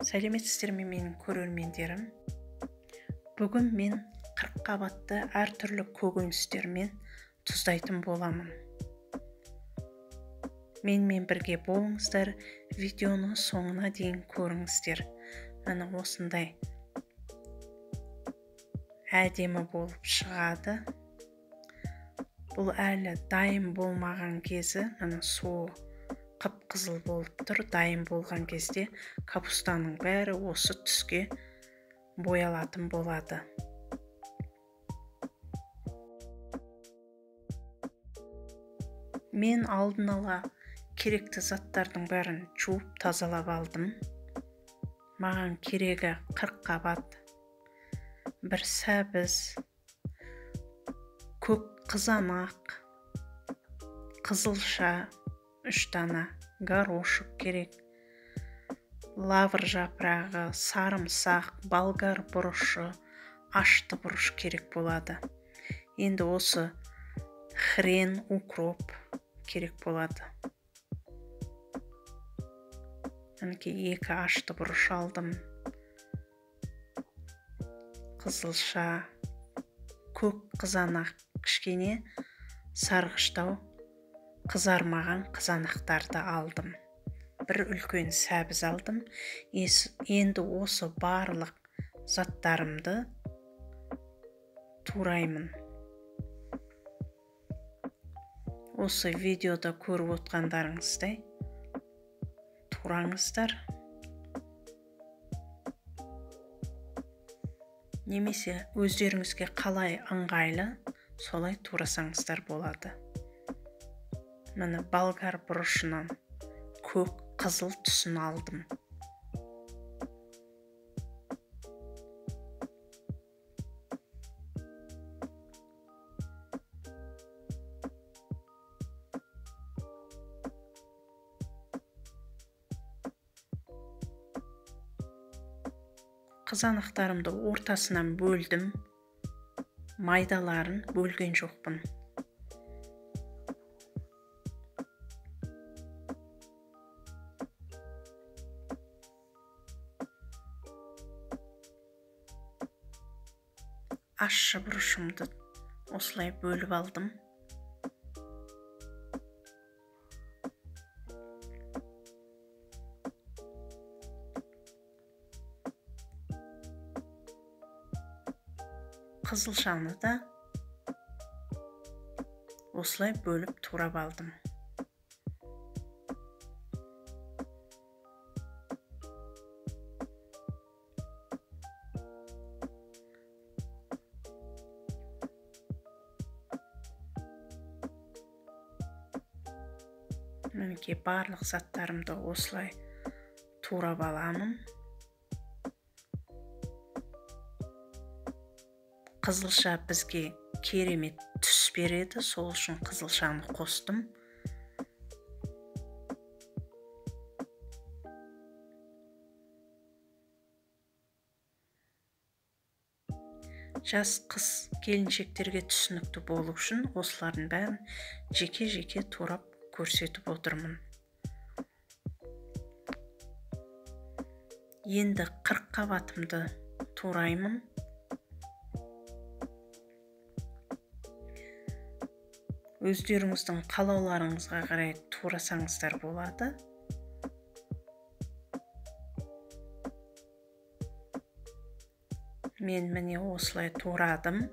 Сәлеметсіздер ме менің көрермендерім? Бүгін мен 40 қабатты әртүрлі көкөністермен тұздайтын боламын. Менімен бірге болыңыздар, видеоны соңына дейін көріңіздер. Міне осындай әдемі болып шығады. Бұл әлі дайын болмаған кезі, міне суы қып-қызыл болып тұр. Дайын болған кезде капустаның бәрі осы түске боялатын болады. Мен алдын ала керекті заттардың бәрін жуып тазалап алдым. Маған керегі 40 қабат, бір сәбіз, көк қызанақ, қызылша, 3 дана горошек керек, лавр жапырағы, сарымсақ, болгар бұрышы, ашты бұрыш керек болады. Енді осы хрен, укроп керек болады. Мінекей 2 ашты бұрыш алдым. Қызылша, көк қызанақ, кішкене сарғыштау қызармаған қызанақтарды алдым. Бір үлкен сәбіз алдым. Енді осы барлық заттарымды тураймын. Осы видеода көріп отқандарыңыздай тураңыздар. Немесе өздеріңізге қалай ыңғайлы, солай турасаңыздар болады. Міне болгар бұрышынан көк қызыл түсін алдым. Қызанақтарымды ортасынан бөлдім, майдаларын бөлген жоқпын. Ащы бұрышымды осылай бөліп алдым. Қызылшаны да осылай бөліп турап алдым. Мінекей барлық заттарымды осылай турап аламын. Қызылша бізге керемет түс береді, сол үшін қызылшаны қостым. Жас қыз келіншектерге түсінікті болу үшін осылардың бәрін жеке-жеке турап көрсетіп отырмын. Енді 40 қабатымды тураймын. Өздеріңіздің қалауларыңызға қарай турасаңыздар болады. Мен міне осылай турадым.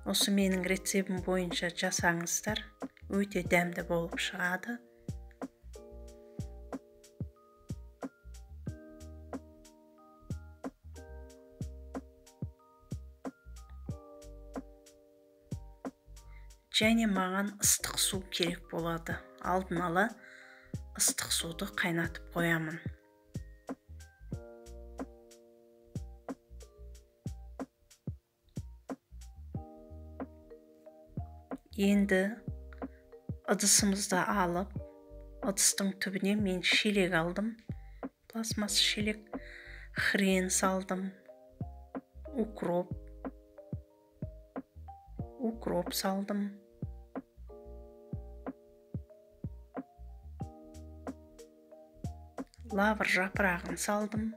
Осы менің рецептім бойынша жасаңыздар, өте дәмді болып шығады. Және маған ыстық су керек болады. Алдын ала ыстық суды қайнатып қоямын. Енді Ыдысымызды алып, ыдыстың түбіне мен шелек алдым, пластмасс шелек, хрен салдым, укроп салдым. Лавр жапырағын салдым.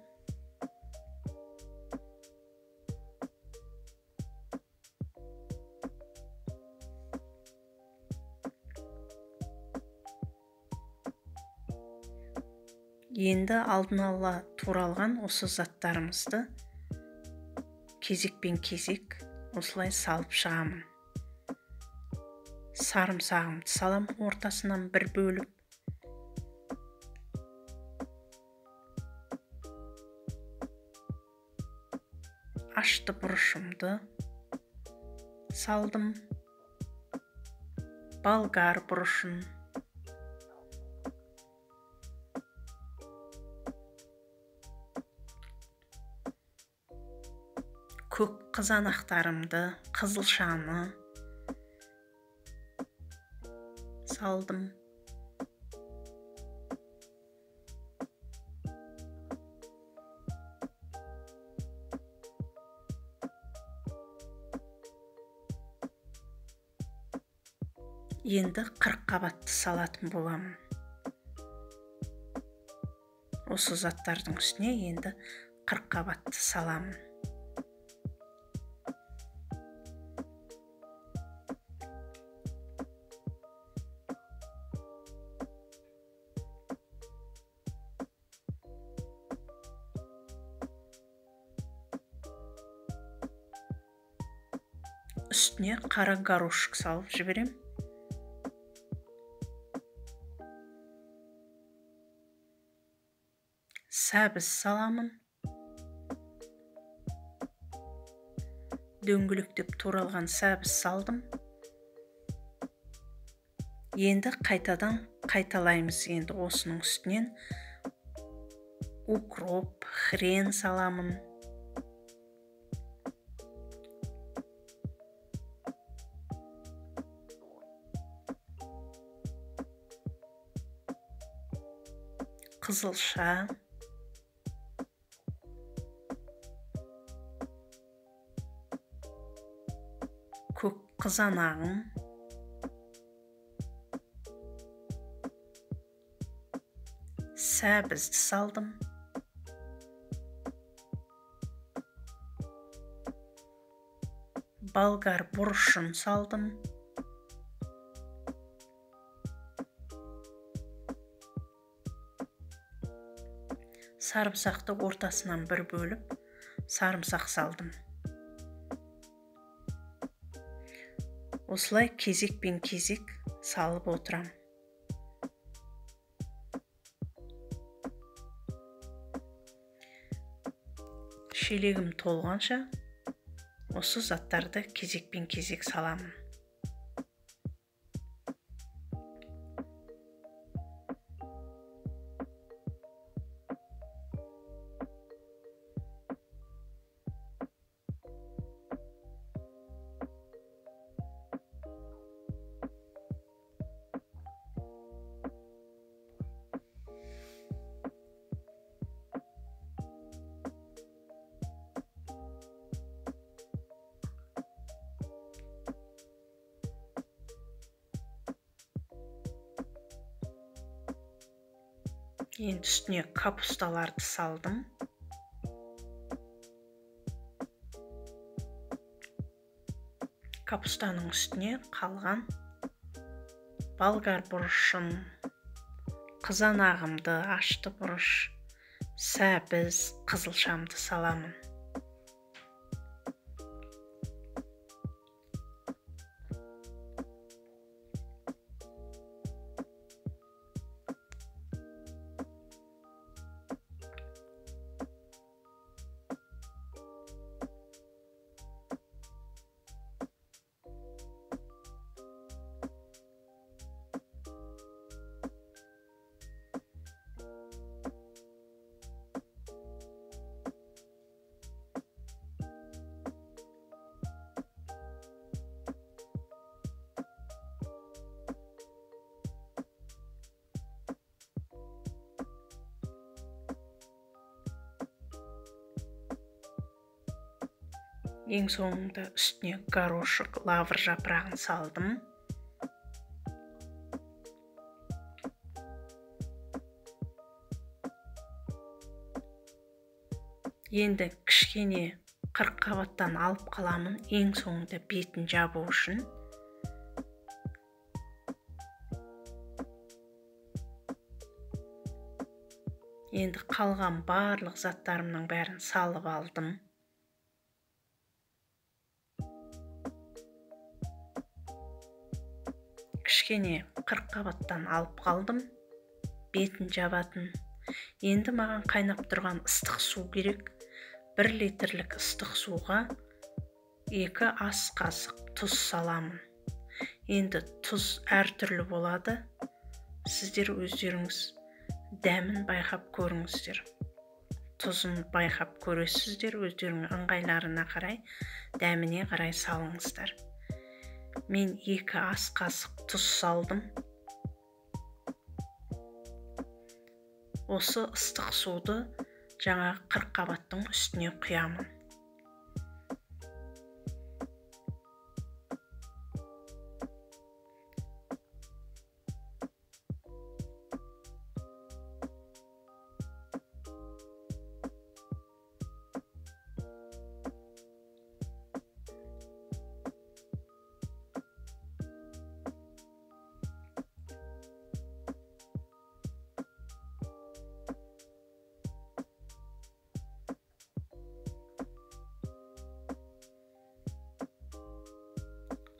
Енді алдын ала туралған осы заттарымызды кезекпен кезек осылай салып шығамын. Сарымсағымды салам ортасынан бір бөліп. Ашты бұрышымды салдым. Болгар бұрышын. Көк қызанақтарымды, қызылшаны салдым. Енді 40 қабатты салатын боламын. Осы заттардың үстіне енді 40 қабатты саламын. Үстіне қара горошек салып жіберем. Сәбіз саламын. Дөңгелектеп туралған сәбіз салдым. Енді қайтадан қайталаймыз. Енді осының үстінен укроп, хрен саламын. Қызылша, көк қызанағым, сәбізді салдым. Болгар бұрышын салдым. Сарымсақты ортасынан бір бөліп, сарымсақ салдым. Осылай кезекпен кезек салып отырам. Шелегім толғанша осы заттарды кезекпен кезек саламын. Енді үстіне капусталарды салдым. Капустаның үстіне қалған болгар бұрышын, қызанағымды, ашты бұрыш, сәбіз, қызылшамды саламын. Ең соңында үстіне горошек, лавр жапырағын салдым. Енді кішкене 40 қабаттан алып қаламын, ең соңында бетін жабу үшін. Енді қалған барлық заттарымның бәрін салып алдым. Кішкене 40 қабаттан алып қалдым, бетін жабатын. Енді маған қайнап тұрған ыстық су керек. 1 литрлік ыстық суға 2 ас қасық тұз саламын. Енді тұз әртүрлі болады. Сіздер өздеріңіз дәмін байқап көріңіздер. Тұзын байқап көресіздер, өздеріңнің ыңғайларына қарай, дәміне қарай салыңыздар. Мен 2 ас қасық тұз салдым. Осы ыстық суды жаңа 40 қабаттың үстіне құямын.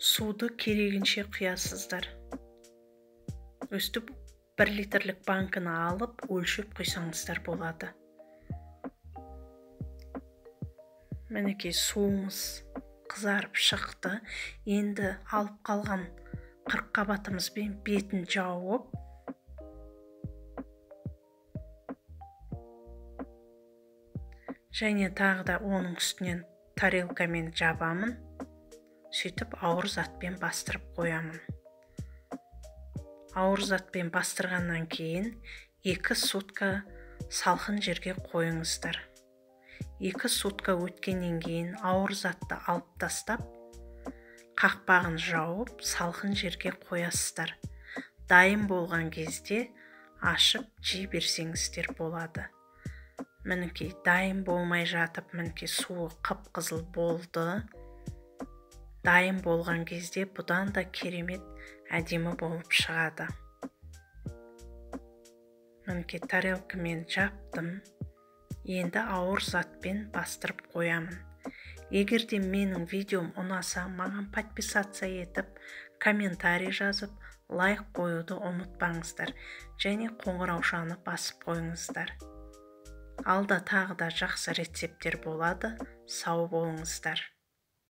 Суды керегінше құясыздар. Өстіп 1 литрлік банкіні алып, өлшеп құйсаңыздар болады. Мінекей суымыз қызарып шықты. Енді алып қалған 40 қабатымызбен бетін жауып, және тағы да оның үстінен тарелкамен жабамын. Сөйтіп ауыр затпен бастырып қоямын. Ауыр затпен бастырғаннан кейін 2 сутка салқын жерге қойыңыздар. 2 сутка өткеннен кейін ауыр затты алып тастап, қақпағын жауып, салқын жерге қоясыздар. Дайын болған кезде ашып жей берсеңіздер болады. Мінекей дайын болмай жатып, мінекей суы қып-қызыл болды. Дайын болған кезде бұдан да керемет әдемі болып шығады. Мінекей тарелкамен жаптым. Енді ауыр затпен бастырып қоямын. Егер де менің видеом ұнаса, маған подписаться етіп, комментарий жазып, лайк қоюды ұмытпаңыздар және қоңыраушаны басып қойыңыздар. Алда тағы да жақсы рецепттер болады. Сау болыңыздар.